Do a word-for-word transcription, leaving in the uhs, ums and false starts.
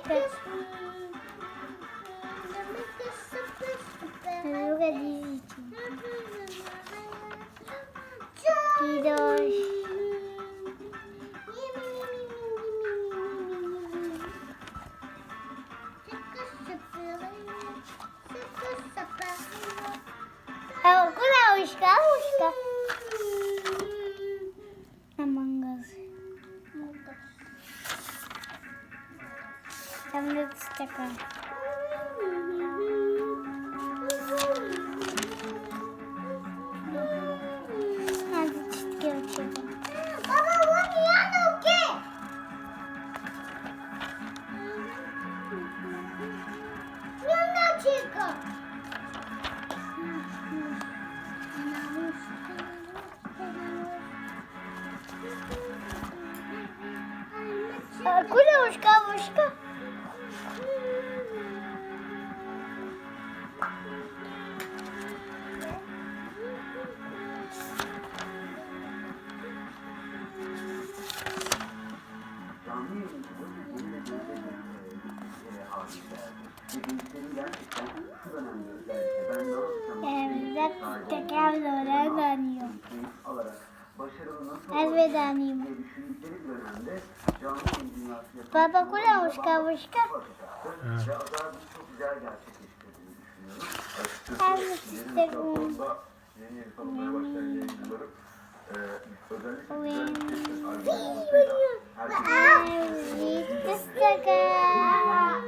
Hadi, hadi. Didoş. Ew kula wişka, wişka. Among Us. Em de tişteka. Hadi çiftke uçalım. Baba, what do you know? Yana çeka. Kula wişka, wişka. Evde teker döner dönüyor. Ez vedaniyim. Baba, kula wişka, wişka. Ha. Her wişka. Win. Win. Win.